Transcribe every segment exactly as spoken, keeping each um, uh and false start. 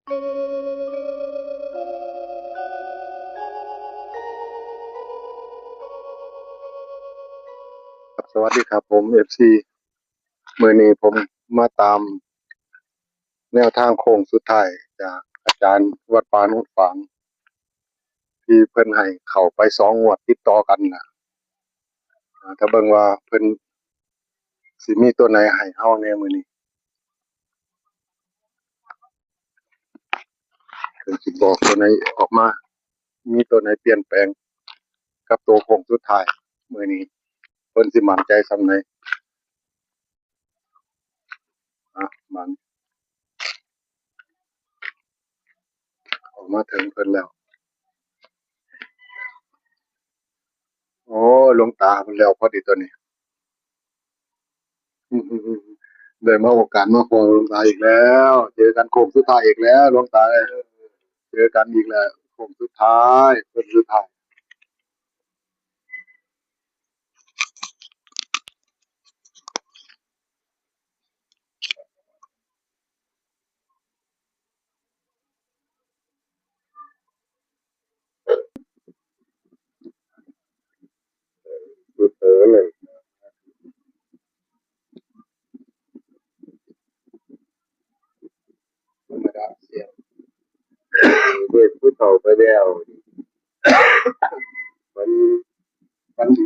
ครับ สวัสดีครับผม เอฟซี มื้อนี้ผมมาตามแนวทางโค้งสุดท้ายจากอาจารย์วัดป่าโนนฝาง ที่เพิ่นให้เข้าไปสองงวดติดต่อกันน่ะ อ่า ถ้าเบิ่งว่าเพิ่นสิมีตัวไหนให้เฮาแหน่มื้อนี้ เพิ่นสิบอกตัวไหนออกมา มีตัวไหนเปลี่ยนแปลงกับตัวโค้งสุดท้ายมื้อนี้ เพิ่นสิมั่นใจส่ำใด อ่ะ มัน ออกมาถึงเพิ่นแล้ว โอ้ หลวงตาเพิ่นแล้วพอดีตัวนี้ ได้มาโอกาสมาพ้อหลวงตาอีกแล้ว เจอกันโค้งสุดท้ายอีกแล้ว หลวงตาเอ้ย เจอกันอีกแล้ว โค้งสุดท้าย โค้งสุดท้าย เออ นั่น ธรรมดาเสีย เด็กผู้เฒ่าไปแล้ว มัน มัน จ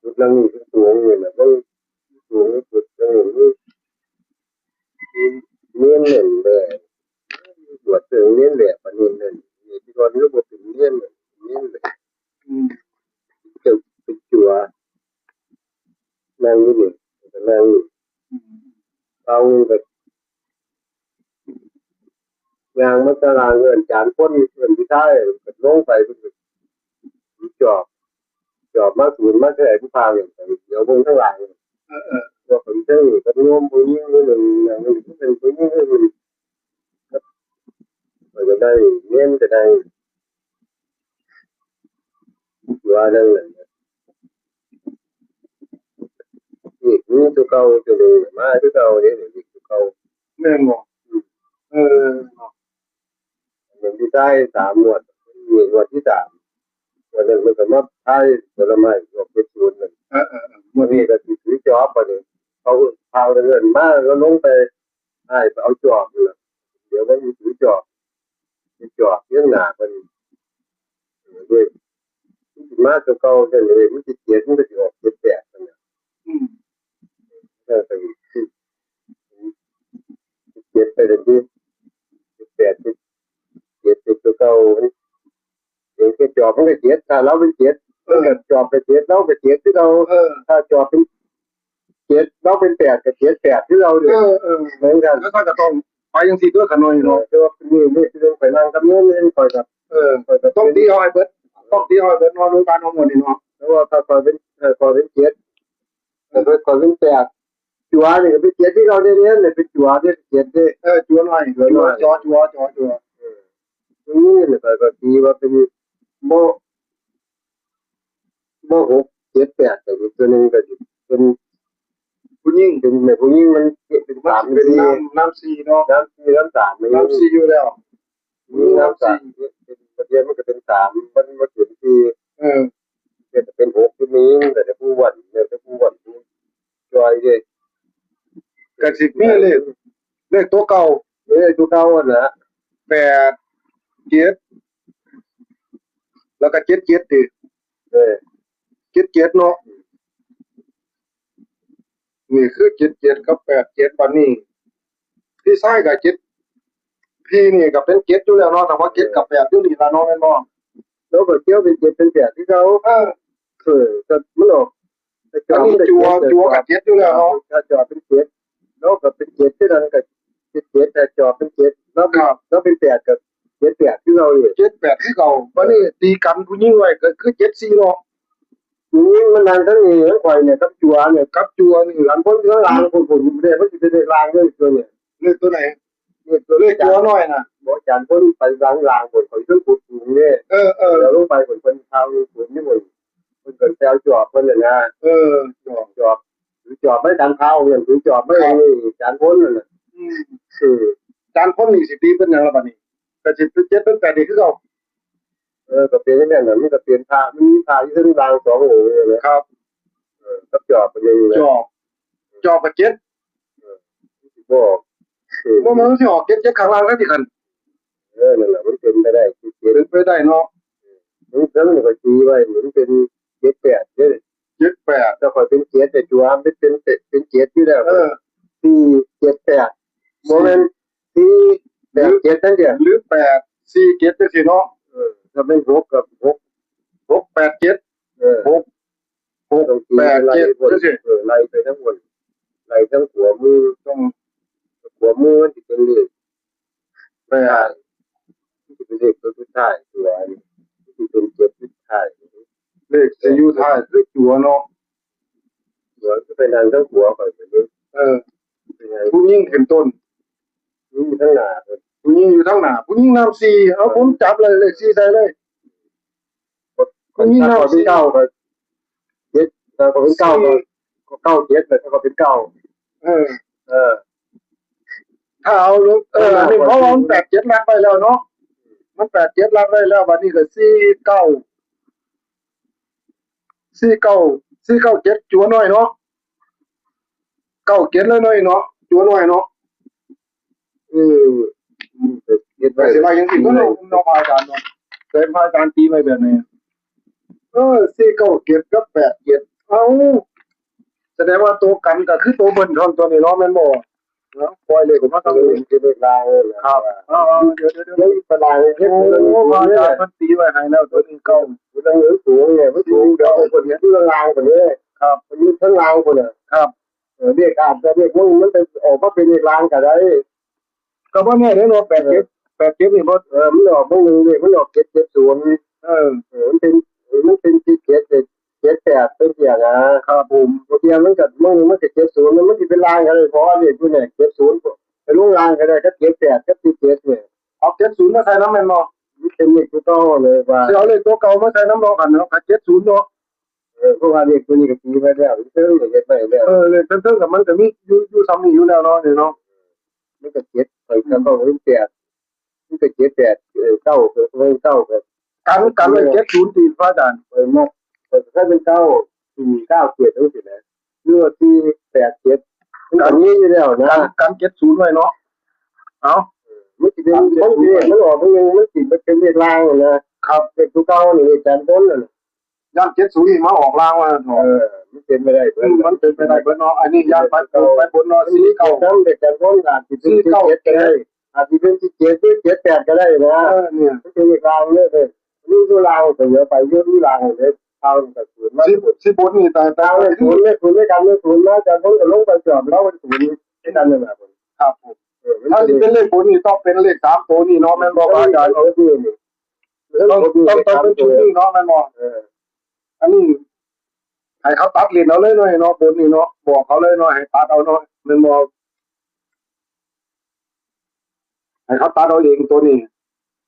ุดนั่งนี่คือสูงนี่แหละ มันสูงสุดจังนี่ เน้นเน้นเลย บวชเรื่องเน้นแหละ ปานนี้นั่น นี่ที่ก่อนก็บ่เป็นเน้นน่ะ เน้นเลย อืม เป็น เป็นจั่ว นั่งอยู่นี่ ก็นั่งอยู่ อืม เอาเงินไป ย่างมาตลาดเงินจานคนเงินที่ได้ก็ลงไป จอบ จอบมาศูนย์มาแค่ผู้พาเนี่ย เดี๋ยวเบิ่งข้างหลัง เออ เออ ว่าผมเจ้าอยู่กับโยมผู้หญิงนี่มัน มันเป็นผู้หญิงนี่มัน ก็จะได้เงินจะได้ ว่าเรื่องนั้นนะ นี่มีตัวเก่าตัวหนึ่งมาตัวเก่าเนี่ย นี่ตัวเก่า แม่นบ่ อืม เออ เนาะ มันที่ได้สามงวด นี่งวดที่สาม งวดนั้นมันก็มาขายผลไม้ พวกเจ็ดศูนย์นั่น เออ เออ เออ งวดนี้ก็สิถือจอบบัดนี้ เขาพาเงินมาแล้วลงไป ให้ไปเอาจอบนั่นล่ะ เดี๋ยวมันสิถือจอบ สิจอบเรื่องหน้าเพิ่น เออ เด้ มันสิมาตัวเก่าจังเลย มันสิเจ็ด มันก็สิออกเจ็ดแปดนั่นน่ะ อืม เออ ก็สิ เจ็ดไปเลยสิ เจ็ดแปด เจ็ดเจ็ด เป็นตัวเก่า มัน เดี๋ยวจะจอบมันก็เจ็ด ถ้าเราเป็นเจ็ด เออ มันก็จอบไปเจ็ด เราก็เจ็ดคือเรา เออ ถ้าจอบเป็นเจ็ด เราเป็นแปด ก็เจ็ดแปดคือเราเนี่ย เออ เออ เหมือนกัน แล้วก็จะต้องไปจังซี่ตัวขะน้อยเนาะ เออ แต่ว่านี่ นี่คือไปนั่งกับโยมนี่ ข้อยก็ เออ ข้อยก็ต้องตีเอาให้เบิด ต้องตีเอาให้เบิดเนาะ หลวงตาเนาะ งวดนี้เนาะ แต่ว่าถ้าข้อยเป็น เออ ข้อยเป็นเจ็ด เออ ข้อยเป็นแปด จั่วนี่ก็เป็นเจ็ดที่เราได้เรียนเนี่ย เป็นจั่วเนี่ย เป็นเจ็ดเนี่ย เออ จั่วน้อย จั่วน้อย จั่ว จั่ว จั่ว จั่ว เออ ตรงนี้เนี่ย ข้อยก็ตีว่าเป็น บ่ บ่หก เจ็ด แปด แต่อีกตัวหนึ่งก็สิเป็น ผู้หญิง เป็นแม่ผู้หญิง มันเป็นสาม เป็น สี่ นำ นำสี่เนาะ นำสี่ นำสาม นำสี่อยู่แล้ว มีนำสาม เป็น ประเดี๋ยวมันก็เป็นสาม มันมาเขียนสี่ เออ เดี๋ยวจะเป็นหก ที่มี แต่จะผู้อ้วน เดี๋ยวจะผู้อ้วน ผู้จ่อยเด้ ก็สิมีเลข เลขตัวเก่า เลขตัวเก่าหั่นล่ะ แปดเจ็ด แล้วก็เจ็ดเจ็ด ติ เออ เจ็ดเจ็ด เนาะ นี่คือ เจ็ดเจ็ด กับ แปดเจ็ด บัดนี้ พี่ชายก็ เจ็ด พี่นี่ก็เป็น เจ็ด อยู่แล้วเนาะ แต่ว่า เจ็ด กับ แปด อยู่นี่ล่ะเนาะ แม่นบ่ แล้วก็เกี่ยวเป็น เจ็ด เป็น แปด ที่เขา เออ เออ ก็มันออก อันนี้จั่ว จั่วกับ เจ็ด อยู่แล้วเนาะ ถ้าจั่วเป็น เจ็ด แล้วก็เป็น เจ็ด ที่นั่นก็ เจ็ดเจ็ด แต่จั่วเป็น เจ็ด แล้ว ครับ แล้วเป็น แปด ก็ เจ็ดแปด ที่เราเนี่ย เจ็ดแปด ที่เก่า บัดนี้ตีกันผู้หญิงไว้ก็คือ เจ็ดสี่ เนาะ ผู้หญิงมันนั่งทั้งนี้ ทั้งข่อยเนี่ย กับจั่วเนี่ย กับจั่วนี่ หลังคนข้างหลังคนผมเนี่ย มันสิเป็นเลขล่างเลยตัวเนี่ย เลขตัวไหน นี่ตัวเลขตัวน้อยนะ บ่ อาจารย์เพิ่นไปหลังๆ เพิ่นไปเทิงกุฏิสูงเด้ เออ เออ แล้วลงไปเพิ่น เพิ่นทางเพิ่นนี่เพิ่น เพิ่นก็แซวจอบเพิ่นน่ะนะ เออ จอบ จอบ ถือจอบไม้ตามเท้าเนี่ย ถือจอบไม้ ครับ นี่อาจารย์เพิ่นนั่นน่ะ อืม คือ อาจารย์เพิ่นนี่สิตีเป็นหยังล่ะบัดนี้ ก็สิเป็นเจ็ดเป็นแปดนี่คือเก่า เออ ก็เป็นอย่างนั้นน่ะ มันก็เป็นพระ มันมีพระอยู่เทิงล่างสององค์เนี่ยนะ ครับ เออ กับจอบเป็นอย่างนี้นะ จอบ จอบกับเจ็ด เออ สิบอก เออ บ่แม่นมันสิออกเจ็ดเจ็ดข้างล่างซะติคัน เออ นั่นแหละ มันเป็นไปได้ คือเจ็ด เป็นไปได้เนาะ เออ มัน แล้วมันก็ตีไว้ มันเป็นเจ็ดแปดเด้ เจ็ดแปด แล้วข้อยเป็นเจ็ด แต่จั่วมันเป็น เป็น เป็นเจ็ดอยู่แล้ว เออ สี่เจ็ดแปด บ่แม่น สี่แปดเจ็ดนั่นเดียว หรือแปดสี่เจ็ดจังซี่เนาะ เออ ถ้าเป็นหกกับหก หกแปดเจ็ด เออ หก หกแปดเจ็ด จังซี่ เออ ไล่ไปทั้งบน ไล่ทั้งขวามือ ต้อง ขวามือมันสิเป็นเลข แปด มันสิเป็นเลขตัวสุดท้าย ตัวนี้ มันสิเป็นเจ็ดสุดท้าย เลขสิอยู่ท้ายคือจั่วเนาะ จั่วคือไปนั่งทั้งขวาไปเลย เออ เป็นไง ผู้หญิงขึ้นต้น ผู้หญิงอยู่ทางหน้า ผู้หญิงอยู่ทางหน้า ผู้หญิงนำสี่ เอา ผมจับเลย เลขสี่ใส่เลย ผู้หญิงนำสี่ ถ้าเขาเป็นเก้าก็เจ็ด ถ้าเขาเป็นเก้าก็ สี่ ก็เก้าเจ็ด แต่ถ้าเขาเป็นเก้า เออ เออ ถ้าเอาลง เออ อันนี้เพราะว่ามันแปดเจ็ดลักไว้แล้วเนาะ มันแปดเจ็ดลักไว้แล้ว บัดนี้ก็สี่เก้า สี่เก้า สี่เก้าเจ็ด จั่วน้อยเนาะ เก้าเจ็ดเลยเนาะ เนาะ จั่วน้อยเนาะ เออ เฮ็ด ไป ไว้ สิว่าจังซี่ก็เนาะ เนาะ พระอาจารย์เนาะ แต่พระอาจารย์ตีไว้แบบนี้ เออ สี่เก้าเจ็ด กับ แปดเจ็ด เอ้า แสดงว่าตัวกันก็คือตัวเบิ้ลเท่านั้นตัวนี้เนาะ แม่นบ่ เนาะ ปล่อยเลขออกมาตั้ง เออ เป็นเลขลาว ครับ เออ เดี๋ยว เดี๋ยว เดี๋ยว เดี๋ยว อีกตารางเฮ็ด โอ้ เรื่อง พระอาจารย์เพิ่นตีไว้ให้แล้ว ตัวนี้เก้า เรื่องเงินสูงเนี่ย มันสูง เดี๋ยวคนเห็นเรื่องลางคนนี้ ครับ มันอยู่ข้างล่างคนน่ะ ครับ เออ เลขอาจจะ เลขมัน มันจะออกมาเป็นเลขลางก็ได้ ก็บ่แน่เด้เนาะ แปดเจ็ด เออ แปดเจ็ด นี่บ่ เออ มันออกเบิ่งหนึ่งเลขมันออก เจ็ดเจ็ดศูนย์ เออ เออ มันเป็น มันเป็น เจ็ดเจ็ด เจ็ดแปด เป็นเสียนะ ครับผม บางทีมันก็ มัน มันก็ เจ็ดศูนย์ มันสิเป็นลางก็ได้ เพราะว่าเลขอยู่เนี่ย เจ็ดศูนย์ ไปลงลางก็ได้ กับ เจ็ดแปด กับ เจ็ดเจ็ด เนี่ย เอา เจ็ดศูนย์ มาใส่นำแม่นบ่ มันเป็นเลขตัวเก่าเลยว่า สิเอาเลขตัวเก่ามาใส่นำเนาะ คันเนาะ คัน เจ็ดศูนย์ เนาะ เออ เพราะว่าเลขตัวนี้ก็ตีไว้แล้ว เพิ่นก็เฮ็ดไว้แล้ว เออ เลขเทิงๆ ก็มันก็มีอยู่ อยู่ส่ำนี้อยู่แล้วเนาะ นี่เนาะ มันก็เจ็ด ไปก็ต้องเป็นแปด มันก็เจ็ดแปด เออ เก้า เออ เก้า ก็ กัน กันไว้ เจ็ดศูนย์ ติพระอาจารย์ เออ มัก เออ ถ้าเป็น เก้าสี่ เก้าเจ็ด จังซี่นะ หรือว่า สี่แปดเจ็ด มันก็มีอยู่แล้วนะ กัน กัน เจ็ดศูนย์ ไว้เนาะ เอ้า เออ มันสิเป็น มันสิ มันออก มันยัง มันสิเป็นเลขลางนะ ครับ เลขตัวเก่านี่ เลขอาจารย์เพิ่นน่ะ ย่าน เจ็ดศูนย์ นี่มาออกลางว่าซั่นเถาะ เออ มันเป็นไปได้เบิด อืม มันเป็นไปได้เบิดเนาะ อันนี้ย่านไปบน ไปบนเนาะ สี่เก้า นำ เลขอาจารย์เพิ่นอาจสิเป็น สี่เก้า เจ็ดก็ได้ อาจสิเป็น เจ็ดเจ็ด หรือ เจ็ดแปด ก็ได้นะ เออ เนี่ย มันเป็นเลขลางเด้อ เออ มีอยู่ลางก็เหลือไป อยู่ลางเลย เอาก็ศูนย์มา สิ สิบนนี่ แต่ แต่ เอาเลขศูนย์ เลขศูนย์ เลขกัน เลขศูนย์มา อาจารย์เพิ่นก็ลงไปจอบ แล้วเป็นศูนย์ แค่นั้นนั่นแหละ ครับผม เออ มัน ถ้าสิเป็นเลขบนนี่ต้องเป็นเลขสามตัวนี่เนาะ แม่นบ่ครับอาจารย์ เออ นี่ ต้อง ต้อง ต้องเป็นชุดนี้เนาะ แม่นบ่ เออ อันนี้ ให้เขาตัดเล่นเอาเลยเนาะ เนาะ บนนี่เนาะ บอกเขาเลยเนาะ ให้ตัดเอาเนาะ แม่นบ่ ให้เขาตัดเอาเองตัวนี้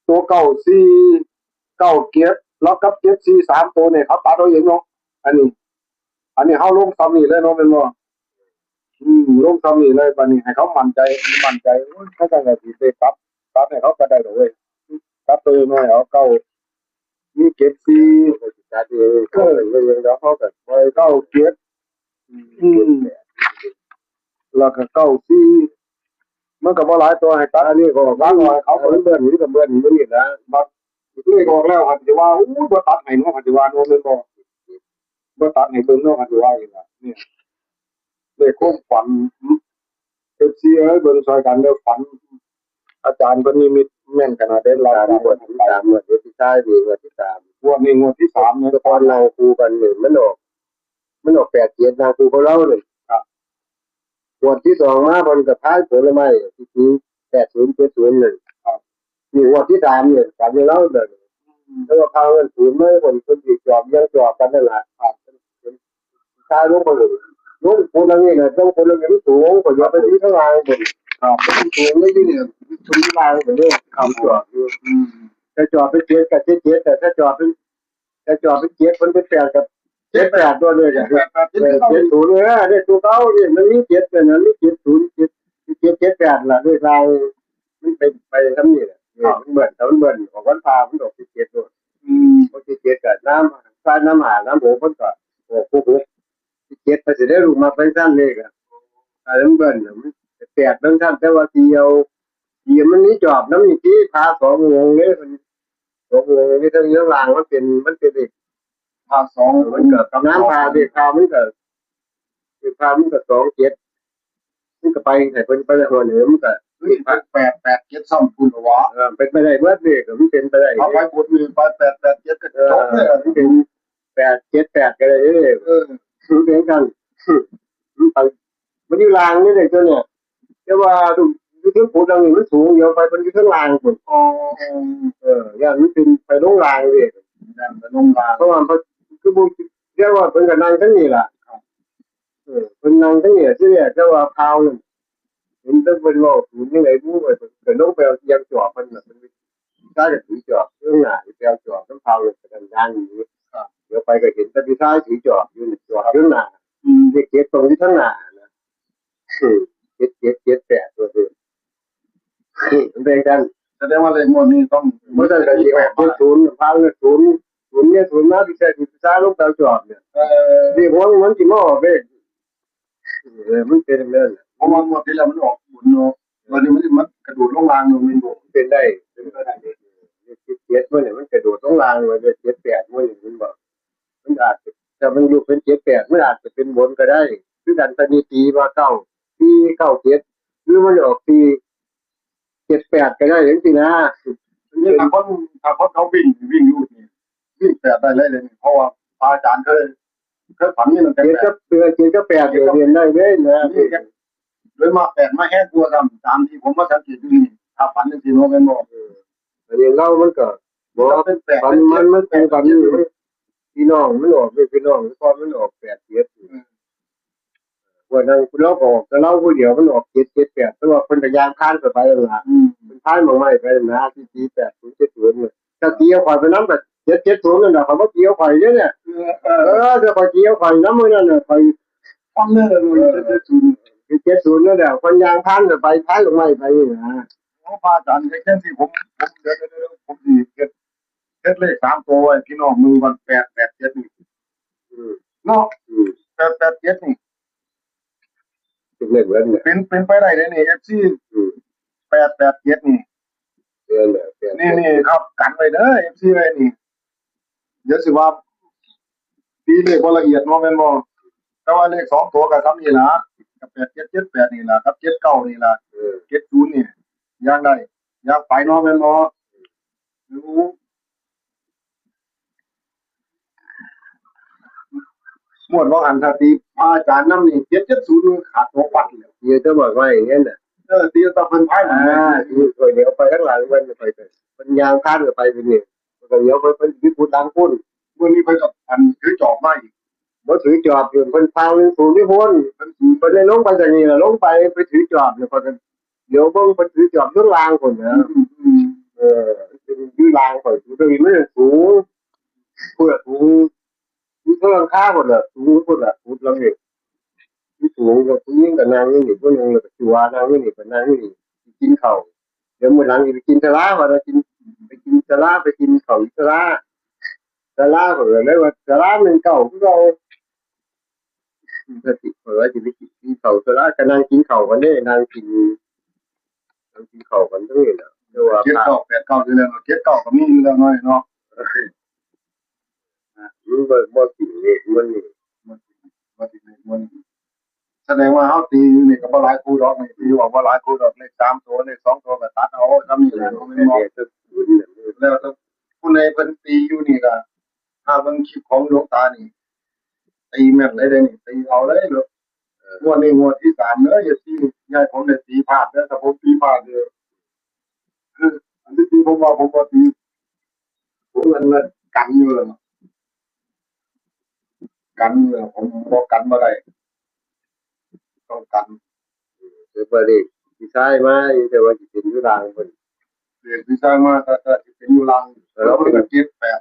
ตัว เก้าสี่ เก้าเจ็ด แล้วกับ เจ็ดสี่ สามตัวนี่ เขาตัดเอาเองเนาะ อันนี้ อันนี้เขาลงซ้ำนี่เลยเนาะ แม่นบ่ อืม ลงซ้ำนี่เลย บัดนี้ให้เขามั่นใจ มั่นใจ โอ้ย เขาจั่งก็สิไปตัด ตัดให้เขาก็ได้ดอกเว้ย ตัดตัวน้อยเอา เก้า มี เจ็ดสี่ ตัดเอง เออ เออ แล้วเขาก็ปล่อย เก้าเจ็ด อืม แล้วก็ เก้าสี่ มันก็บ่หลายตัวให้ตัด อันนี้ก็บางหน่อย เขาก็เบิ้ลนี่ก็เบิ้ลนี่นี่นะ บัดเลขออกแล้ว เขาสิว่า อู้ บ่ตัดให้เนาะ เขาสิว่าเนาะ แม่นบ่ บ่ตัดให้เบิ่งเนาะ คันสิว่าอีกล่ะ เนี่ย เลขความฝัน เอฟซี เอ้ย เบิ่งซอยกันเด้อ ฝัน อาจารย์เพิ่นนิมิตแม่นขนาดใด เล่า ตามงวดที่สาม งวดที่สาม งวดที่สาม งวดนี้งวดที่สามเนี่ย ตอนนั่งคู่กันนี่ มันออก มันออก แปดเจ็ด นั่งคู่กับเรานี่ ครับ งวดที่สองมา เพิ่นก็ขายผลไม้ ที่ถือ แปดศูนย์ เจ็ดศูนย์ นั่น ครับ นี่งวดที่สามเนี่ย ฝันให้เราเด้อ อืม แล้วว่าพาเงินศูนย์มาให้เพิ่น เพิ่นสิจอบยังจอบกันนั่นล่ะ ครับ ตายลงไปเลย ลงคนละนี่นะ ลงคนละนี่สูง ก็อย่าไปที่ข้างล่างเพิ่น ครับ เป็นศูนย์เลยอยู่เนี่ย ศูนย์ล่างไปเลย ครับ จอดอยู่ อืม จะจอดเป็นเจ็ดกับเจ็ดเจ็ด แต่ถ้าจอดเป็น จะจอดเป็นเจ็ด มันเป็นแปดกับเจ็ดแปดด้วยเลย เจ็ดแปด เจ็ดเก้า เจ็ดศูนย์ เออ เนี่ย ตัวเก่าเนี่ย มันมีเจ็ดเนี่ยนะ มีเจ็ดศูนย์ เจ็ด เจ็ดเจ็ดแปด ล่ะ ด้วยลาง มันเป็นไปทำนี่แหละ ครับ มันเบิ่น แต่มันเบิ่น ออกวันพามันออกเจ็ดเจ็ดด้วย อืม ออกเจ็ดเจ็ดกับน้ำ ใส่น้ำหา น้ำหก มันก็ออกหกหก เจ็ดไปสิได้ลูกมาเป็นสั้นเลยครับ ถ้ามันเบิ่นน่ะ มันแปดเบิ่งท่าน แต่ว่าเดียว เดียวมันมีจอบนำนี่ ที่พาสองวงเลย มันสองวงนี่ ทั้งเรื่องรางมันเป็น มันเป็นเด็ก พาสอง มันก็น้ำพาเด็กพามันก็ เด็กพามันก็สองเจ็ด มันก็ไป ให้เพิ่นไปหัวเหนือ มันก็ เฮ้ย แปดแปดเจ็ด ซ้ำคุณเหรอวะ เออ เป็นไปได้เบิดเลย ก็มันเป็นไปได้ เอาไปบนหนึ่งไป แปดแปดเจ็ด ก็ เออ จบเลยอะ มันเป็น แปดเจ็ดแปด ก็ได้เด้อ เออ มันเป็นกัน มันไป มันอยู่ล่างนี่เลยตัวเนี่ย แต่ว่าอยู่เทิงภูดังนี่มันสูง เดี๋ยวไปมันอยู่เทิงล่างพุ่น อ๋อ เออ ย่านมันเป็นไปลงล่างเลย ย่านไปลงล่าง เพราะว่ามันคือบ่ เรียกว่าเพิ่นก็นั่งเทิงนี่ล่ะ เออ เพิ่นนั่งเทิงนี่ที่แรก แต่ว่าข่าวนั่น เห็นแต่เพิ่นเว้าศูนย์จั่งใด๋บุ เพิ่นก็ลงไปเอาเตียงจอบเพิ่นน่ะ เพิ่น ชายก็ถือจอบเทิงหน้า ไปเอาจอบนำข่าวนั่น ก็ย่างหนี ครับ เดี๋ยวไปก็เห็นแต่พี่ชายถือจอบอยู่นี่ จอบเทิงหน้า อืม เลขเจ็ดตรงอยู่เทิงหน้านะ เออ เจ็ดเจ็ดเจ็ดแปด ตัวเดียว นี่มันเป็นกัน แสดงว่าเลขงวดนี้ต้อง บ่ซั่นก็สิออกเจ็ดศูนย์ พาเลขศูนย์ ศูนย์เนี่ย ศูนย์มา พี่ชายถือพี่ชายลงไปเอาจอบเนี่ย เออ เลขหัวมันสิมาออกเลข เออ มันเป็นแบบนั้น เพราะว่างวดที่แล้วมันออกบนเนาะ วันนี้มัน มันกระโดดลงล่างเนาะ แม่นบ่ เป็นได้ เป็นไปได้ เลขสิบเจ็ดมื้อนี่มันกระโดดลงล่างเลย เลขเจ็ดแปดมื้อนี่มันบอก มันอาจจะ ถ้ามันอยู่เป็นเจ็ดแปด มันอาจจะเป็นบนก็ได้ คือกัน ตอนนี้ตีว่าเก้า สี่เก้าเจ็ด หรือมันออก สี่เจ็ดแปด ก็ได้จังซี่นะ นี่ถ้าคน ถ้าคนเขาวิ่ง วิ่งรูดนี่ วิ่งแปดได้เลยเลยนี่ เพราะว่าพระอาจารย์เคย เคยฝันนี่มัน เจ็ดกับ เออ เจ็ดกับแปดเนี่ยเรียนได้เลยนะ นี่ก็ โดยมากแปดมาแฮงกว่าซ้ำ ตามที่ผมมาสังเกตอยู่นี่ ถ้าฝันจังซี่เนาะ แม่นบ่ เออ อันนี้เรามันก็ บ่ มันเป็นแปด ฝันมัน มันเป็นฝัน เจ็ด พี่น้องมันออก พี่น้อง พ่อมันออก แปดเจ็ด อืม วันนั้นเราก็ออก แต่เราผู้เดียวมันออก เจ็ดเจ็ดแปด แต่ว่าเพิ่นก็ย่างผ่านไปไปนั่นล่ะ อืม เพิ่นผ่านหม่องไม้ไปนั่นนะ ที่ตี แปดศูนย์เจ็ดศูนย์ น่ะ ถ้าตีเอาข่อยไปนำก็ เจ็ดเจ็ดศูนย์ นั่นน่ะ เขาบ่ตีเอาข่อยเด้อเนี่ย เออ เออ เออ ถ้าข่อยตีเอาข่อยนำมื้อนั้นน่ะ ข่อย ฟังเด้อ เออ เจ็ดเจ็ดศูนย์ เจ็ดเจ็ดศูนย์ นั่นแหละ เพิ่นย่างผ่านก็ไป ผ่านหม่องไม้ไปนี่นะ โอ้ พระอาจารย์ จังซี่ผม ผม เดี๋ยว เดี๋ยว เดี๋ยว ผมสิเฮ็ด เฮ็ดเลขสามตัวไว้พี่น้อง มือวัน แปดแปดเจ็ด นี่ อืม เนาะ อืม แปดแปดเจ็ด นี่ เป็นเลขเล่นเนี่ย เป็น เป็นไปได้เลยนี่ เอฟซี อืม แปดแปดเจ็ด นี่ เออเนี่ย แปดแปดเจ็ด นี่ นี่ครับ กันไว้เด้อ เอฟซี ไว้นี่ เดี๋ยวสิว่า ตีเลขบ่ละเอียดเนาะ แม่นบ่ แต่ว่าเลขสองตัวก็ซ้ำนี่ล่ะ กับ แปดเจ็ดเจ็ดแปด นี่ล่ะ กับ เจ็ดเก้า นี่ล่ะ เออ เจ็ดศูนย์ นี่ ย่างได้ ย่างไปเนาะ แม่นบ่ รู้ งวดว่าหันถ้าตีพระอาจารย์นำนี่ เจ็ดเจ็ดศูนย์ ขาดตัวปัดเลย เดี๋ยวจะบอกว่าอย่างนั้นน่ะ เออ ตีตะเพิ่นพายหมดเลย อ่า คือข่อยเดี๋ยวไปข้างหลังมันไปเถอะ มันย่างผ่านก็ไปเป็นนี่ มันก็เดี๋ยวไป ไป ไปพูดดังพูด มื้อนี้เพิ่นก็อันถือจอบมาอีก บ่ถือจอบอยู่ เพิ่นพาเพิ่นสูงที่โพ้น เพิ่นสูง เพิ่นเลยลงไปจากนี่ล่ะ ลงไป ไปถือจอบเนี่ย เพิ่นก็เดี๋ยวเบิ่งเพิ่นถือจอบอยู่ล่างพุ่นนะ อืม อืม เออ เป็นอยู่ล่างข่อย สูง ตัวนี้มันสูง เพื่อสูง อยู่เทิงหลังคาพุ่นน่ะ สูงพุ่นน่ะ สุดแล้วนี่ อยู่สูงก็ผู้หญิงก็นั่งอยู่นี่ ผู้หนึ่งแล้วก็สิว่านั่งอยู่นี่ ก็นั่งอยู่นี่ กินข้าว เดี๋ยวมื้อหลังสิไปกินศาลา ว่าเรากิน ไปกินศาลา ไปกินข้าวอยู่ศาลา ศาลา ข้อยก็เลยว่าศาลา หนึ่งเก้า คือเก่า ก็สิ ข้อยว่าสิไปกินข้าวศาลา ก็นั่งกินข้าวกันเด้ นั่งกิน นั่งกินข้าวกันเด้อนะ แต่ว่า เจ็ดเก้าแปดเก้า อยู่แล้วเนาะ เจ็ดเก้า ก็มีอยู่แล้วเนาะ เนาะ มันบ่ บ่กินเลขมันนี่ บ่กินเลขมันนี่ แสดงว่าเฮาตีอยู่นี่ก็บ่หลายคู่ดอกนี่ ตีออกบ่หลายคู่ดอก เลขสามตัว เลขสองตัวก็ตัดเอา ซ้ำนี่แหละ แม่นบ่ แล้วแต่ผู้ใดเพิ่นตีอยู่นี่ก็ ถ้าเบิ่งคลิปของหลวงตานี่ ตีแม่นเลยเด้นี่ ตีเอาเลยเนาะ เออ งวดนี้งวดที่สามเด้อ อย่าตี อย่าให้ผมได้ตีพลาดเด้อ ถ้าผมตีพลาดเด้อ คือ อันที่จริงผมว่าผมบ่ตี ผมมันกันอยู่แล้วเนาะ กันอยู่แล้ว ผมบ่กันบ่ได้ ต้องกัน เออ แต่ว่าเลข พี่ชายมาอยู่แต่ว่าสิเป็นอยู่ล่างเพิ่น เด็กพี่ชายมาแต่แต่สิเป็นอยู่ล่าง แล้ว เพิ่นก็เจ็ดแปด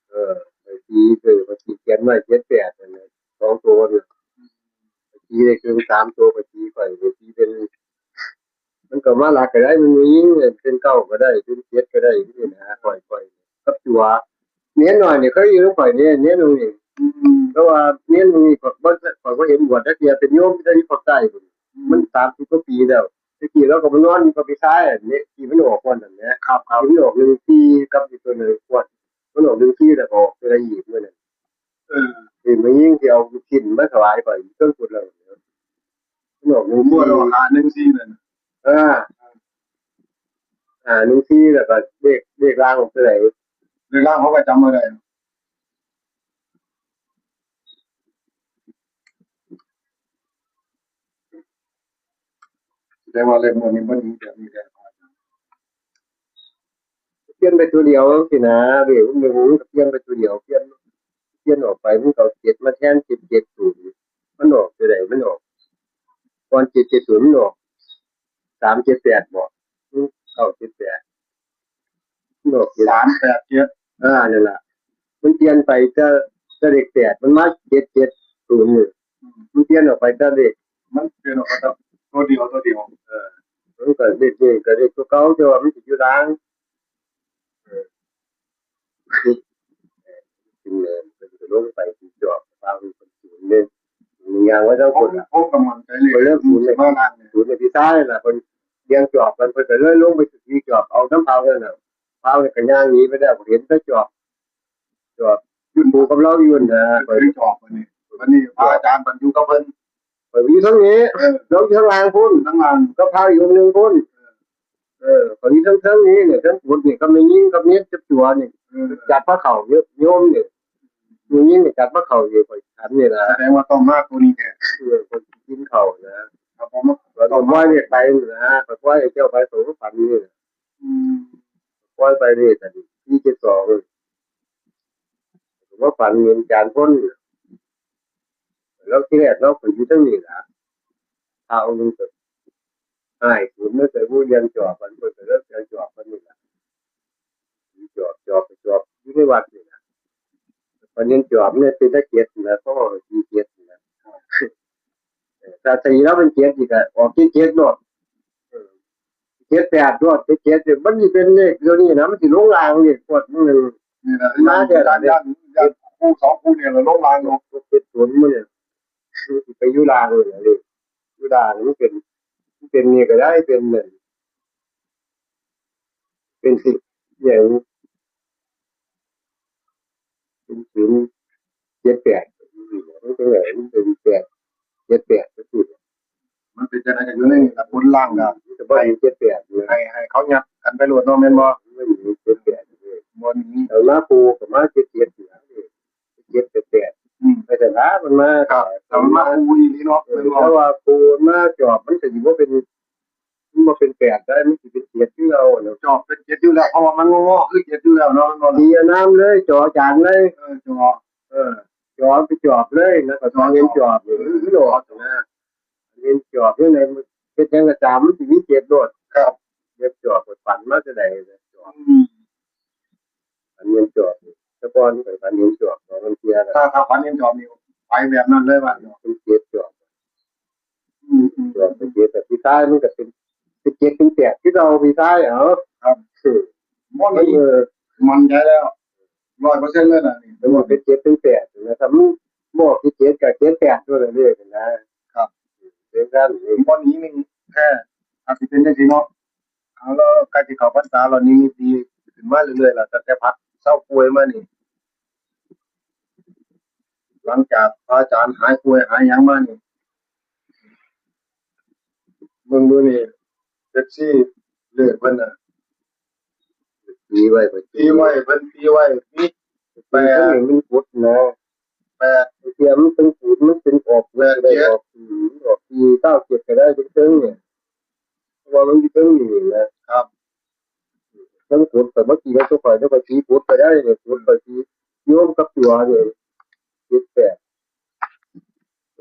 เออไปตีเออไปตีเขียนไว้เจ็ดแปดนั่นแหละสองตัวเนี่ยไปตีได้เกินสามตัวไปตีไปไปตีเป็น มันก็มาหลักก็ได้มันมียิงเนี่ยเป็นเก้าก็ได้เป็นเจ็ดก็ได้นี่นะค่อยค่อยกับตัวเนี้ยหน่อยเนี่ยเขาอยู่ข่อยเนี่ยเนี้ยหนึ่งนี่เพราะว่าเนี้ยหนึ่งนี่ข่อยบ่ข่อยบ่เห็นบวชนักเรียนเป็นโยมได้ที่ภาคใต้พุ่นมันสามสิบกว่าปีแล้วตะกี้เราก็มานอนอยู่กับพี่ชายอันนี้ที่มันออกก่อนนั่นแหละ ครับครับ ที่มันออกหนึ่งสี่กับอีกตัวหนึ่งขวดมันออกหนึ่งสี่แล้วก็ออกตัวละยี่สิบเมื่อนั้น เออ เห็นมันยิ่งที่เอาลูกชิ้นมาถวายข่อยเครื่องกดเรามันออกหนึ่ง งว สี่ ดออกหาหนึ่งสี่นั่น เอออ่าหนึ่งสี่แล้วก็เลขเลขล่างตัวไหน ในร่างเขาก็จำมาได้แสดงว่าเลขงวดนี้มันมีแบบนี้แหละ เปลี่ยนไปตัวเดียวสินะเดี๋ยวหนึ่งมันก็เปลี่ยนไปตัวเดียวเปลี่ยนเปลี่ยนออกไปมันก็เอาเจ็ดมาแทนเจ็ดเจ็ดศูนย์มันออกตัวไหนมันออกก่อนเจ็ดเจ็ดศูนย์มันออกสามเจ็ดแปดบอกเก้าเจ็ดแปดมันออกเจ็ด สามแปดเจ็ด อ่านั่นแหละมันเปลี่ยนไปจะจะเลขแปดมันมาเจ็ดเจ็ดศูนย์นี่มันเปลี่ยนออกไปจะเลข มันเป็นออกมาตัวเดียวตัวเดียว มันก็เลขนี่ก็เลขตัวเก่าแต่ว่ามันสิอยู่ล่างเออคือเออคือเนินเป็นลงไปที่จอบวางเป็นศูนย์เนี่ยมันยางไว้ทั้ง ผ ค ม นอ่ะ ผมกำลังใจเลย เพิ่นเริ่มศูนย์เลย มาล่างเนี่ย ศูนย์ในที่ซ้ายน่ะเพิ่นเลี้ยงจอบกันเพิ่นก็เลยลงไปที่จอบเอาน้ำเผานั่นน่ะเผาเนี่ยก็ย่างหนีไปแล้วเห็นแต่จอบจอบยืนผูกกับเราอยู่นะ เพิ่นจอบวันนี้วันนี้พระอาจารย์บรรจุกับเพิ่น เพิ่นอยู่ทางนี้ เออ เราอยู่ทางล่างพุ่น ทั้งล่าง ก็พาอยู่องค์หนึ่งพุ่นเออเพิ่นอยู่ทางทางนี้เนี่ยทางพุทธนี่ก็ไม่ยิงกับเมียจับตัวนี่ เออ จัดพระเขาโยมเนี่ยมียิงเนี่ยจัดพระเขาอยู่ข่อยฉันนี่นะ แสดงว่าต้องมาตัวนี้แท้ เออคนกินเขานะ ครับผม เราต้องปล่อยเด็กไปนะไปปล่อยให้เจ้าไปสงสารนี่นะ อืม ปล่อยไปนี่แต่ที่เจ็ดสองว่าฝันเห็นจานพ้นนี่แล้วที่แรกเราไปอยู่ทั้งนี้ละพาองค์หนึ่งไปให้ศูนย์ไม่ใช่ผู้เรียนจอบมันเปิดเลิกเรียนจอบมันนี่ละจอบจอบจอบอยู่ในวัดนี่ละวันนี้จอบเนี่ยเป็นตะเกียบนะเพราะว่ามีเกียรตินะ ถ้าตีแล้วเป็นเจ็ดอีกอะออกที่เจ็ดโลดเออเจ็ดแปดโลดเจ็ดเจ็ดเนี่ยมันสิเป็นเลขเดี๋ยวนี้นะมันสิลงล่างเลขกดมันหนึ่ง นี่นะย่านย่านย่านย่านคู่สองคู่เนี่ยเราลงล่างเนาะ เจ็ดศูนย์มันเนี่ยมันสิไปอยู่ล่างเลยนะเลขอยู่ล่างมันเป็นมันเป็นนี่ก็ได้เป็นหนึ่งเป็นสิบอย่างเป็นศูนย์เจ็ดแปดมันเป็นไงมันเป็นแปดเจ็ดแปดก็คือ มันเป็นจังได๋กันอยู่ในนี่ล่ะบนล่างก็ แต่ว่าอยู่เจ็ดแปดนะ ให้ให้เขายัดกันไปโลดเนาะแม่นบ่ มันอยู่เจ็ดแปดเลย บ่หนี แต่มาปูกับมาเจ็ดเจ็ดอยู่แล้วเจ็ดแปดแปด อืม ไปแต่ละมันมา ครับแต่มันมาคู่อีหลีเนาะแม่นบ่ เพราะว่าปูมาจอบมันถึงว่าเป็นมันบ่เป็นแปดได้มันสิเป็นเจ็ดที่เราเนาะ จอบเป็นเจ็ดอยู่แล้วเพราะว่ามันงอๆคือเจ็ดอยู่แล้วเนาะแม่นบ่ ตีเอาน้ำเลยจอจานเลย เออจอบ เออจอไปจอบเลยนะก็จอเรียนจอบอยู่หรือหลอดนะเรียนจอบอยู่ในเฮ็ดหยังก็ตามมันสิมีเจ็ดโลด ครับ เรียนจอบก็ฝันมาแต่ใดเลยจอบ อืม ฝันเรียนจอบแต่ก่อนก็ฝันเรียนจอบเนาะมันเสียนะ ถ้าถ้าฝันเห็นจอบนี่ไปแบบนั้นเลยว่าเนาะ มันเจ็ดจอบ อืมอืม จอบไปเจ็ดแต่ที่ท้ายมันก็เป็นเป็นเจ็ดเป็นแปดที่เราที่ท้ายเอา ครับ คือ บ่ มัน นี่ เออ มั่นใจแล้วร้อยเปอร์เซ็นต์เลยนะนี่ มันบอกเป็นเจ็ดเป็นแปดนะครับมันบอกที่เจ็ดกับเจ็ดแปดตัวละเลขนะครับ เป็นด้านนี้ บ่หนีหนึ่งแท้อาจสิเป็นจังซี่เนาะเอาแล้วใกล้สิเข้าพรรษาแล้วนี่มีดีขึ้นมาเรื่อยๆแล้วตั้งแต่พักเซาป่วยมานี่ หลังจากพระอาจารย์หายป่วยหายหยังมานี่ เบิ่งดูนี่ เอฟซี เลขเพิ่นน่ะ ตีไว้ไป ตีไว้เพิ่นตีไว้มี แปดมันกุดเนาะ แปด เตรียมมันเป็นกุดมันเป็นออกแปดได้ออกอืมออกสี่เก้าเจ็ดก็ได้เป็นเทิงเนี่ยเพราะว่ามันอยู่เทิงนี่นะครับ ทั้งกุดแต่เมื่อกี้ก็ตัวข่อยแล้วก็ตีกุดไปได้เนี่ยกุดไปตีโยมกับตัวเนี่ยเจ็ดแปด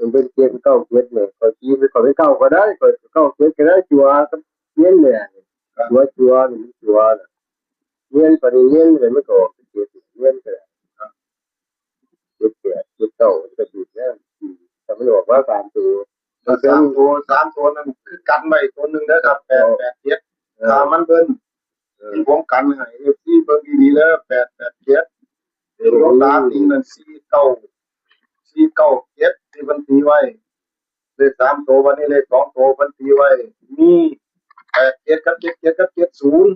มันเป็นเจ็ดเก้าเจ็ดเนี่ย ข้อยตีเป็น ข้อยเป็นเก้าก็ได้ ข้อยเก้าเจ็ดก็ได้ จั่วกับเน้นเนี่ย จั่ว จั่วนี่มันจั่วน่ะ เน้นไปนี่เน้นเลย มันก็ออกเป็นเจ็ด เน้นไปเลย เจ็ดแปด เจ็ดเก้า มันก็ถืกแล้ว อืม แต่มันออกมาสามตัว แต่สามตัว สามตัวนั่นคือกันไว้ตัวหนึ่งนะครับ แปดแปดเจ็ด เออ ถ้ามันเบิ้ล เออ ที่ผมกันให้ เอฟซี เบิ่งดีๆเด้อ แปดแปดเจ็ด เออ หลวงตาตีนั่น สี่เก้า สี่เก้าเจ็ด ที่เพิ่นตีไว้ เลขสามตัว วันนี้เลขสองตัวเพิ่นตีไว้ มี แปดเจ็ด กับ เจ็ดเจ็ด กับ เจ็ดศูนย์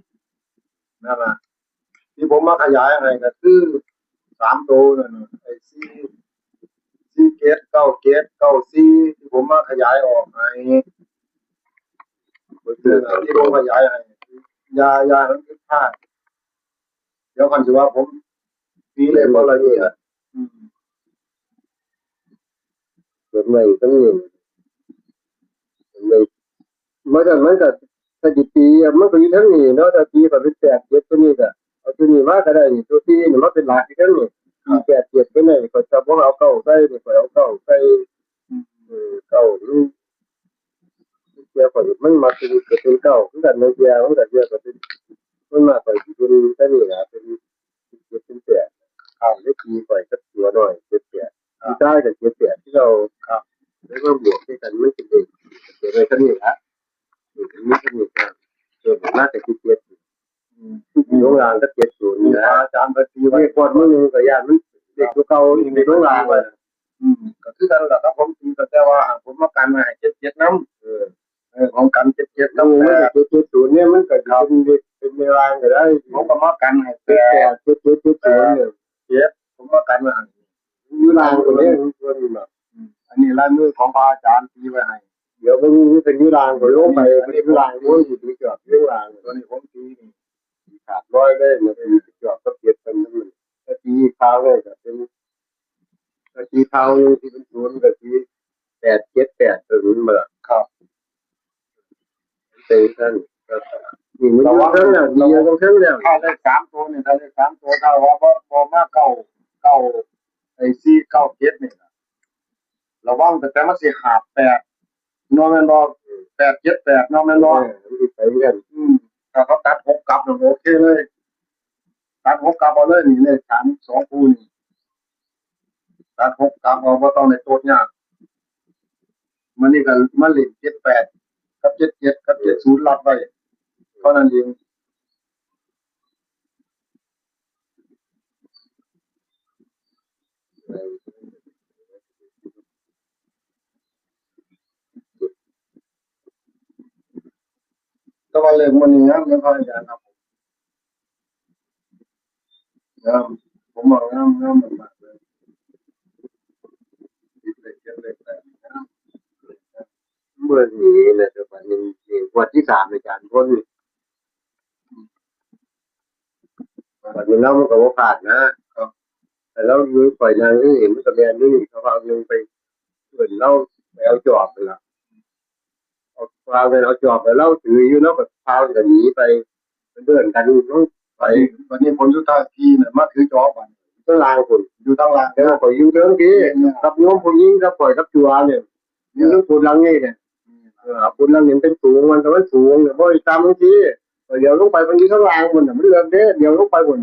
นั่นล่ะ ที่ผมมาขยายให้ก็คือสามตัวนั่นน่ะ ไอ้ สี่ สี่เจ็ด เก้าเจ็ด เก้าสี่ ที่ผมมาขยายออกให้ ที่ผมขยายให้ อย่า อย่าให้มันผิดพลาด เดี๋ยวคันสิว่าผมตีเลขบ่ละเอียด อืม เขียนไว้ตรงนี้ เขียนไว้ มันก็ มันก็ สถิติอะ มันก็อยู่ทางนี้เนาะ ถ้าตีก็เป็นแปดเจ็ด ตัวนี้ก็ เอาตัวนี้มาก็ได้นี่ ตัวสี่นี่มาเป็นหลักอีกแล้วนี่ ครับ แปดเจ็ด ตัวนี้ก็จะบ่เอาเก้าใส่นี่ ก็เอาเก้าใส่ อืม เออ เก้านี่ เดี๋ยวข้อยมันมักสิเกิดเป็นเก้าคือกัน บางเทื่อมันก็เทื่อก็เป็น มันมากกว่าสิเป็นแค่นี้ล่ะ เป็นเจ็ดเป็นแปด ข้ามได้ตีข้อยกับตัวน้อย เจ็ดแปด อ่า พี่ชายก็ เจ็ดแปด ที่เรา ครับ แล้วมาบวกด้วยกัน มันเป็นเลข เกิดอะไรกันนี่ล่ะ เออ มันเป็นเลข เออ ผมน่าจะคิดเจ็ด อืม ลงล่างก็ เจ็ดศูนย์ นี่นะ อาจารย์ไปตีไว้ เลขก่อนมื้อหนึ่งก็ย่านมัน เลขตัวเก่า เลขลงล่างไว้ อืม ก็คือกันล่ะครับ ผมตีก็แต่ว่าผมมากันไว้ให้ เจ็ดเจ็ด นำ เออ เออ ของกัน เจ็ดเจ็ด กับ เออ แปด เจ็ดเจ็ดศูนย์ เนี่ย มันก็ ครับ เป็นเลข เป็นเลขล่างก็ได้ ผมก็มากันให้ แปด เจ็ดแปด เจ็ดเจ็ด เจ็ดศูนย์ เนี่ย เจ็ด ผมมากันไว้ให้ อยู่ล่างก็ได้ ส่วนนี้น่ะ อืม อันนี้ลายมือของพระอาจารย์ตีไว้ให้ เดี๋ยวมันมีเป็นอยู่ล่างก็ลงไป อันนี้ เป็นอยู่ล่าง โอ้ย อยู่จอบอยู่ล่าง ตัวนี้ผมตีนี่ ขาดร้อยเลยนะ ตีจอบกับเจ็ดเป็นนั่น ถ้าตีเท้าเลยก็เป็น ถ้าตีเท้าหนึ่งที่เป็นศูนย์ก็ตี แปดเจ็ดแปด ตัวนี้มาละ ครับ เป็นท่าน นี่มันอยู่เทิงแล้ว นี่อยู่เทิงแล้ว ถ้าเลขสามตัวนี่ ถ้าเลขสามตัว ถ้าว่าบ่ บ่มาเก้า เก้า ไอ้ สี่เก้าเจ็ด นี่นะ ระวังตั้งแต่มันสิ ห้าแปด เนาะ แม่นบ่ แปดเจ็ดแปด เนาะ แม่นบ่ เออ มันสิไปเรื่อย อืม ถ้าเขาตัดหกกลับนี่โอเคเลย ตัดหกกลับเอาเลยนี่ เลขสาม สองคู่นี่ ตัดหกกลับเอา บ่ต้องได้โจทย์ยาก มันนี่ก็มาเล่น เจ็ดแปด กับ เจ็ดเจ็ด กับ เจ็ดศูนย์ ลัดไว้ เท่านั้นเอง แต่ว่าเลขมันนี่งามเด้อพระอาจารย์ครับ งาม ผมว่างาม งามมากๆเลย ติดเลขเจ็ดเลขแปด งาม เมื่อนี้นะ แต่วันนี้นี่งวดที่สาม อาจารย์พ้น บัดนี้เรามันก็บ่พลาดนะ ครับ แต่เราอยู่ข่อยนั่งอยู่นี่มันก็แม่นอยู่นี่ เขาก็เอาหนึ่งไปเอิ้นเราไปเอาจอบนั่นล่ะ เอาพากันเอาจอบ แล้วเราถืออยู่ เราก็พากันหนีไป เดินกันลงไป บัดนี้ผลสุดท้ายพี่น่ะมาถือจอบบัดนี้ ข้างล่างพุ่น อยู่ข้างล่าง แต่ว่าข่อยอยู่เทิงพี่ เนี่ย กับโยมผู้หญิงกับข่อยกับจัวเนี่ย อยู่เทิงพุ่นหลังนี่เนี่ย เออ พุ่นหลังนี่เป็นสูง มันก็มันสูงเนี่ย บ่ได้ต่ำจังซี่ เดี๋ยวลงไปมันอยู่ข้างล่างพุ่นน่ะ มันเลิกเด้ เดี๋ยวลงไปพุ่น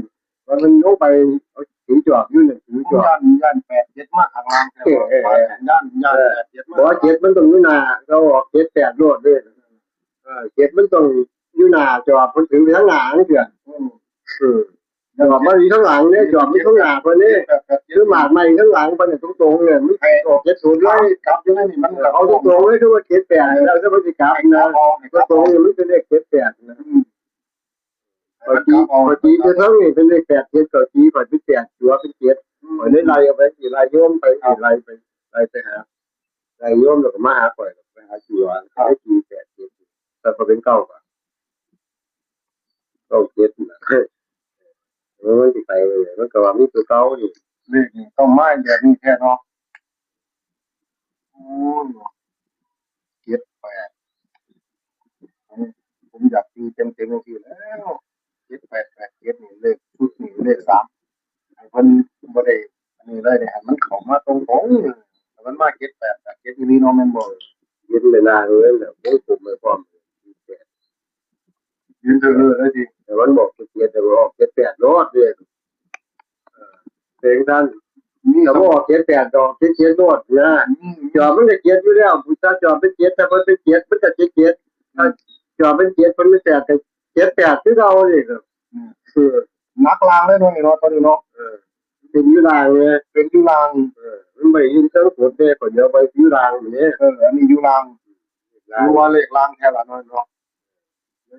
มันลงไปเอาถือจอบอยู่เนี่ย ถือจอบ ย่าน ย่านแปดเจ็ดมาข้างล่าง แต่ว่า เออ เออ ย่าน ย่านแปดเจ็ดมา บ่ เจ็ดมันต้องอยู่หน้า เราออกเจ็ดแปดโลดเด้ เออ เจ็ดมันต้องอยู่หน้าจอบ มันถือไปทางหน้าจังซี่ อืม เออ จอบมันอยู่ข้างหลังเนี่ย จอบมันข้างหน้าเพิ่นนี่ คือหมากไม้ข้างหลังเพิ่นนี่ ตรงๆเนี่ย มันออกเจ็ดศูนย์เลย กลับอยู่นั่นนี่ มันเอาตรงๆเลย คือว่าเจ็ดแปด แล้วจะมันสิกลับนะ ตรงๆเนี่ย มันเป็นเลขเจ็ดแปดนะ อืม ข้อยตี ข้อยตีแต่ทั้งนี่เป็นเลขแปดเจ็ด ข้อยตี ข้อยเป็นแปด จัวเป็นเจ็ด อืม ข้อยเลยไล่เอาไป สิไล่โยมไป สิไล่ไป ไล่ไปหา ไล่โยมแล้วก็มาหาข้อย ไปหาจัว ครับ ไล่ตีแปดเจ็ด แต่ข้อยเป็นเก้า ก็ เก้าเจ็ดน่ะ เออ มันสิไปเลย มันก็ว่ามีตัวเก่านี่ เลขนี่ต้องมาแบบนี้แท้เนาะ โอ้ย เจ็ดแปด ผม ผมอยากตีเต็มๆจังซี่แหล้ว เจ็ดแปดแปดเจ็ด นี่เลขชุดนี่เลขสาม ให้เพิ่นบ่ได้อันนี้เลยเนี่ย ให้มันเข้ามาตรงๆ ให้มันมา เจ็ดแปดแปด นี่เนาะแม่นบ่ ยืนไปนานเลยแหละวงกลมไปพร้อม ยืนเถิงเลยแล้วสิ แต่มันบอกเจ็ดเจ็ดแต่มันออกเจ็ดแปดโลดเลย เสียงดังมี แต่ ส มัน ม ออกเจ็ดแปดดอกเจ็ดเจ็ดโลดนะ อืม จอบมันก็เจ็ดอยู่แล้วผู้ชายจอบเป็นเจ็ดแต่มันเป็นเจ็ดมันก็เจ็ดเจ็ดถ้าจอบเป็นเจ็ดมันไม่แปดแต่เจ็ดแปดคือเราเลยครับ อืม คือ นักลางเลยเนาะนี่เนาะตอนนี้เนาะ เออเป็นอยู่ล่างเลย เป็นอยู่ลาง เออมันไปยืนเชิงกดเลยก็เดี๋ยวไปอยู่ล่างอยู่เนี่ย เอออันนี้อยู่ลาง ล่า ห ง รือว่าเลขลางแค่ละน้อยเนาะ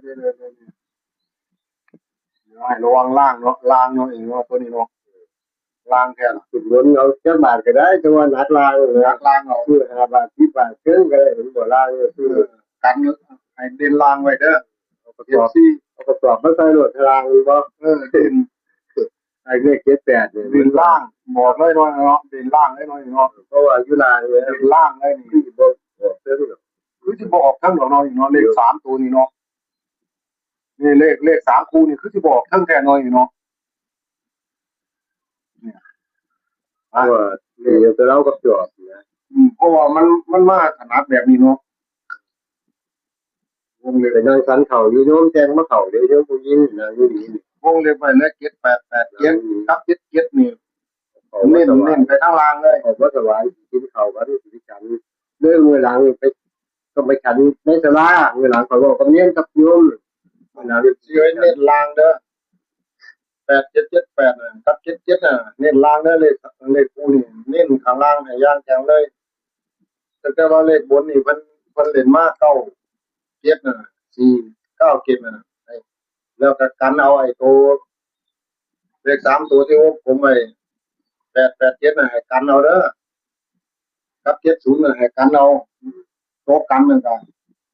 เดี๋ยวๆๆๆเดี๋ยวให้ระวังล่างเนาะลางเนาะเองเนาะตัวนี้เนาะลางแค่ละ สุดล้นเอาเจ้าบาทก็ได้แต่ว่านักล่างเลย นั นะ กลางเอา คือห้าบาทสิบบาทเชิงก็ได้เห็นบ่ล่างเลยคือ กันให้เด่นลางไว้เด้อ เอาประกอบเอาประกอบมาใส่รถล่างบ่ เออเด่น ไอ้เลขเจ็ดแปดเนี่ย เด่นล่างบอกเลยเนาะเนาะเด่นล่างเลยเนาะเนาะ เพราะว่าอยู่ล่างเลย เด่นล่างเลยนี่ ที่บ่บอกเพิ่นหรอก คือสิบ่ออกทั้งหรอกเนาะนี่เนาะเลขสามตัวนี่เนาะนี่เลขเลขสามคู่นี่คือสิบ่ออกทั้งแท้เนาะนี่เนาะ เพราะว่าเดี๋ยวจะเล่ากับจอบนะ อืมเพราะว่ามันมันมาถนัดแบบนี้เนาะวงเล็บ ไปนั่งสันเข่าอยู่โยมแจงมาเข่าเดี๋ยวโยมผู้หญิงนะอยู่นี่ วงเล็บไปแล้วเจ็ดแปดแปดเจ็ดกับเจ็ดเจ็ดนี่ เขา เน้ ว่าน ถวา เน้ ย นไปทางล่างเลย เขาว่าถวายกินเข่ากันกินฉันเรื่องเวลาไปก็ไปฉันในสลาเวลาเขาบอกกับเนียนกับโยมเวลา เสียเน้นล่างเด้อแปดเจ็ดเจ็ดแปดกับเจ็ดเจ็ดน่ะเน้นล่างเด้อเลขเลขคู่นี่เน้นข้างล่างให้อย่างแจ๋วเลยแต่แต่ว่าเลขบนนี่เพิ่นเพิ่นเล่นมาเก้าเจ็ดน่ะสี่เก้าเจ็ดน่ะแล้วก็กันเอาไอ้ตัวเลขสามตัวที่วงผมไว้แปดแปดเจ็ดน่ะให้กันเอาเด้อกับเจ็ดศูนย์น่ะให้กันเอาตัวกันนั่นก็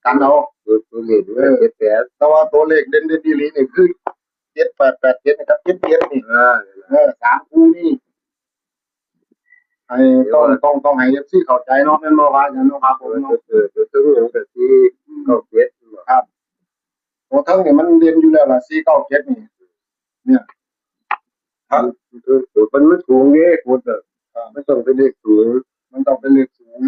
กันเอา ตัวตัวนี้เจ็ดแปด แต่ว่าตัวเลขเด่นเด่นดีหลีนี่คือเจ็ดแปดแปดเจ็ดนะครับเจ็ดเจ็ดนี่ อ่า เออสามคู่นี่ให้ต้องต้องต้องให้เอฟซีเข้าใจเนาะแม่นบ่ว่าอย่างเนาะครับผมเนาะ เออตัวตัวตัวนี้ก็ที่เก้าเจ็ด ครับตัวทั้งนี่มันเด่นอยู่แล้วล่ะสี่เก้าเจ็ดนี่ มันมันสูงเด้คุณเออมันต้องเป็นเลขสูง มันต้องเป็นเลขสูง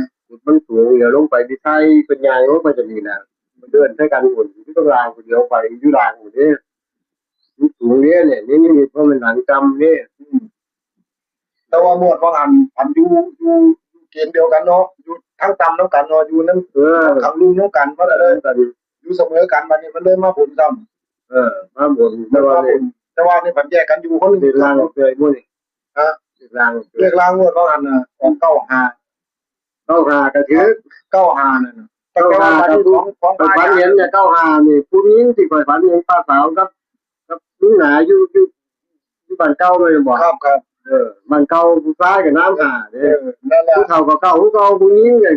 มันสูงเดี๋ยวลงไปที่ไทยเป็นยางลงไปจะนี่นะมันเดินใช้กันหมุนที่ต้องรางคนเดียวไปอยู่รางอยู่เด้มันสูงเด้เนี่ยนี่นี่เพราะมันหลังจำเด้ อืมแต่ว่างวดว่าอันอันอยู่อยู่อยู่เกณฑ์เดียวกันเนาะอยู่ทั้งต่ำน้ำกันเนาะอยู่นั่น เออ ทั้งลุ่มน้ำกันว่าแต่เลย กัน อยู่เสมอกันบัดนี้มันเลยมาบนซ้ำ เออมาบนแต่ว่า แต่ว่านี่ผันแยกกันอยู่คนหนึ่ง เป็นรางเกยมุ่น ฮะ เป็นรางเก เรี ย ยกลางงวดว่าอันน่ะออกเก้าห้า เข้าหาก็ถือ เก้าห้านั่นน่ะ เข้าหา แต่ว่า ก็ ที่ ถื ข อ องของ ไปฝันเห็นเนี่ยเข้าหานี่ผู้หญิงที่คอยฝันเห็นป้าสาวกับกับลุงหนาอยู่อยู่อยู่บ้านเก่าเลยบอก ครับครับ เออบ้านเก่าผู้ชายกับน้ำหา เอ เนี่ย อนั่นแหละ ผู้เฒ่าก็เก่าผู้เก่าผู้หญิงเนี่ย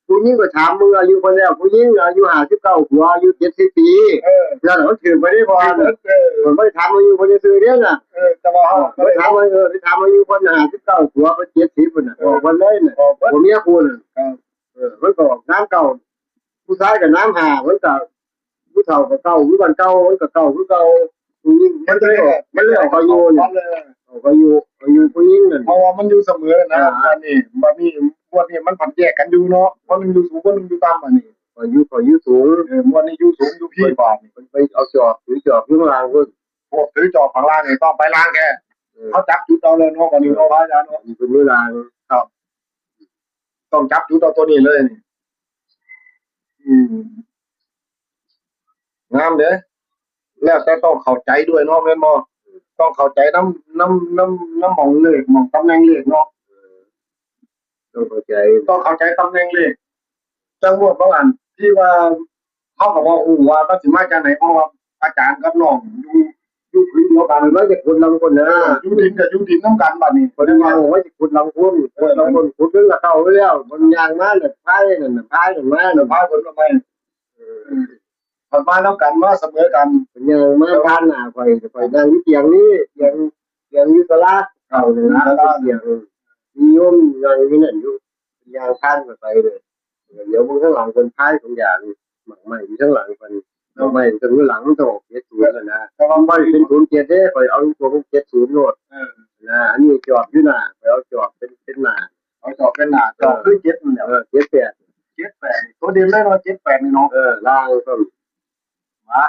ผู้หญิงก็ถามมึงอายุเพิ่นแล้วผู้หญิงอายุห้าสิบเก้าผัวอายุเจ็ดสิบปี เออ นั่นแหละมันถือไปได้พอน่ะ เออ ผมไม่ถามอายุเพิ่นซื้อเนี่ยน่ะ เออแต่ว่าเขา ไม่ถามอายุถามอายุเพิ่นห้าสิบเก้าผัวเพิ่นเจ็ดสิบพุ่นน่ะบอกเพิ่นเลยน่ะ บอกเพิ่น ผัวเมียคู่น่ะ ครับ เออมันก็ออกน้ำเก่า ผู้ชายกับน้ำหามันก็ผู้เฒ่าก็เก่าผู้บ้านเก่ามันก็เก่าคือเก่าผู้หญิงมันเลยออกมันเลยออกอายุเนี่ย เลย ออกอายุอายุผู้หญิงนั่น เพราะว่ามันอยู่เสมอนะ อ่า อันนี้บัดนี้งวดนี้มันผันแยกกันอยู่เนาะคนหนึงอยู่สูงคนหนึงอยู่ต่ำอันนี้ อายุอายุสูง เอองวดนี้อยู่สูงอยู่พี่บาดนี่ ไปเอาจอบถือจอบอยู่ข้างล่างก็ พวกถือจอบข้างล่างนี่ต้องไปล่างแค่ เออ เขาจับจุดเอาเลยเนาะวันนี้เนาะพระอาจารย์เนาะ อยู่เป็นเวลา ต้องจับจุดเอาตัวนี้เลยนี่อืมงามเด้อแล้วแต่ต้องเข้าใจด้วยเนาะแม่นบ่ต้องเข้าใจน้ำน้ำน้ำน้ำหม่องเลขหม่องตำแหน่งเลขเนาะ ต้องเข้าใจ ต้องเข้าใจตำแหน่งเลขจังหวัดบางอันที่ว่าเขาก็บอกอู้ว่าก็สิมาจากไหนเพราะว่าอาจารย์กับน้องอยู่อยู่พื้นเดียวกัน มันจะขุดลำคนนะ อยู่ดินกับอยู่ดินน้ำกันบัดนี้ คนว่าโอ้ยขุดลำคนขุดลำคนขุดเรื่องละเก่าแล้วมันยางมาเนี่ยพายนั่นน่ะพายนั่นมา เดี๋ยวพาคนลงไปผัดมาน้ำกันมาเสมอกัน มันยางมาผ่านหน้าข่อยข่อยนั่งอยู่เตียงนี้เตียงเตียงอยู่ตลาดเก่าเลยนะเตียงมีโยมนั่งอยู่นั่นอยู่ยางผ่านไปเลยเดี๋ยวมึงข้างหลังคนพายของอย่างหมากไม้อยู่ข้างหลังคนหมากไม้มันจะรู้หลังมันจะออกเจ็ดศูนย์แล้วนะ แต่ว่า มันเป็นศูนย์เจ็ดเด้ข่อยเอาตัวเจ็ดศูนย์โลด เออ นะอันนี้จอบอยู่หน้าข่อยเอาจอบเป็นเป็นหน้า เขาจอบเป็นหน้าจอบคือเจ็ดนั่นแหละ เออเจ็ดแปด ตัวเด่นเลยเนาะ เจ็ดแปด นี่เนาะ เออ ล่างก็มา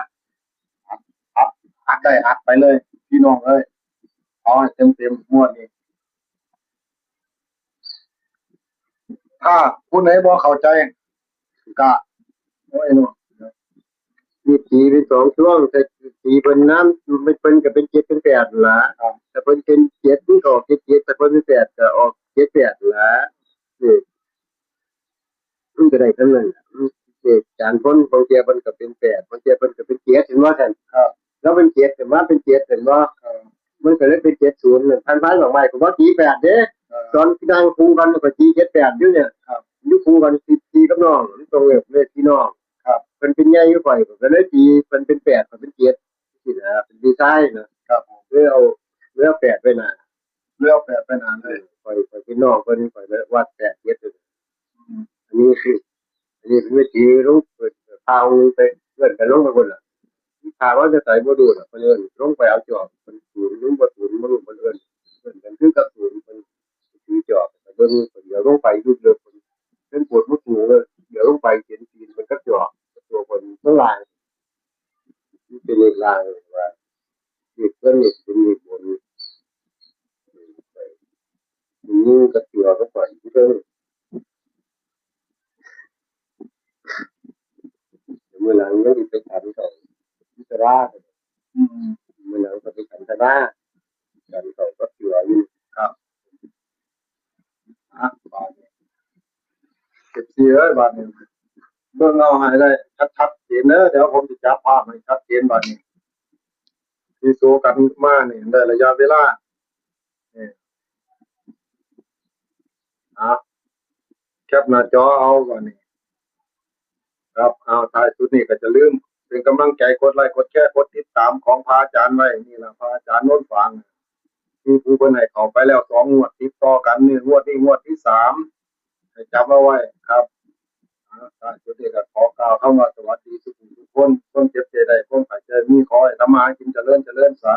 อัด อัด อัดได้ อัดไปเลย พี่น้องเอ้ย เอาให้เต็มๆ งวดนี้ ถ้าผู้ไหนบ่เข้าใจ ก็ โอ้ยเนาะ มีตีเป็นสองช่วง แต่ตีเพิ่นน้ำ มันเพิ่นก็เป็นเจ็ดเป็นแปดนั่นล่ะ ครับ แต่เพิ่นเป็นเจ็ด มันก็ออกเจ็ดเจ็ด แต่เพิ่นเป็นแปด ก็ออกเจ็ดแปดนั่นล่ะ นี่ มันก็ได้ทั้งนั้นน่ะ มันเลขจานคน บางเทื่อเพิ่นก็เป็นแปด บางเทื่อเพิ่นก็เป็นเจ็ด เห็นบ่ซั่น ครับ แล้วเป็นเจ็ด แต่ว่าเป็นเจ็ด เห็นบ่ เออ มันก็เลยเป็น เจ็ดศูนย์ นั่น พันพันดอกไม้ ผมว่าตีแปดเด้ เออ ตอนนั่งคู่กันก็ตี เจ็ดแปด อยู่เนี่ย ครับ อยู่คู่กัน ตี ตีกับน้อง มันต้องเลือกเลขพี่น้อง ครับ เพิ่นเป็นใหญ่อยู่ข่อย ผมก็เลยตี เพิ่นเป็นแปด ข่อยเป็นเจ็ด สินะ เป็นดีไซน์นะ ครับผม เลยเอา เลยเอาแปดไว้หน้า เลยเอาแปดไว้หน้าเลย ข่อย ข่อยเป็นน้องเพิ่น ข่อยเลยวัดแปดเจ็ดเลย อืม อันนี้คือ อันนี้เพิ่นไปถือลง เพิ่นพาองค์ไป เอิ้นกันลงไปพุ่นล่ะ พาว่าจะใส่บ่ดูล่ะ เพิ่นเอิ้นลงไปเอาจอบ เพิ่นศูนย์ มันบ่ศูนย์ บ่รู้ เพิ่นเอิ้น เอิ้นกันคือกับศูนย์ เพิ่นถือจอบ เพิ่นเบิ่ง เพิ่นเดี๋ยวลงไปลึกๆ เพิ่น เพิ่นปวดบ่สูงเลย เดี๋ยวลงไปเห็นตีนเพิ่นกับจอบ ตัวเพิ่นทั้งหลาย มันเป็นเลขล่างว่า เลขเพิ่นนี่เป็นเลขบน มันยิงกับตัวก็ปล่อยที่เพิ่น มื้อหลังยังสิไปฉันเขาอิสลาม อืม มื้อหลังก็ไปฉันทรา ฉันเขากับตัวอยู่ ครับ อ่ะ บาดนี้ เอฟซี เอ้ย บาดนี้ เบิ่งเอาให้ได้ชัดๆเจนเด้อ เดี๋ยวผมสิจับภาพให้ชัดเจนบาดนี้ ที่โซกันมานี่ได้ระยะเวลา นี่ อ่ะ แคปหน้าจอเอาก่อนนี่ ครับ เอา ท้ายสุดนี่ก็จะลืม เป็นกำลังใจ กดไลค์ กดแชร์ กดติดตามของพระอาจารย์ไว้ นี่ล่ะ พระอาจารย์โน้นฝาง ที่ผู้เพิ่นให้เข้าไปแล้วสองงวดติดต่อกัน นี่งวดนี้งวดที่สาม ให้จำเอาไว้ครับ อ่า ท้ายสุดนี่ก็ขอกล่าวคำว่าสวัสดีทุกผู้ทุกคน คนเจ็บใจได้ คนไข้ใจมี ขอให้ทำมาหากินเจริญเจริญ สา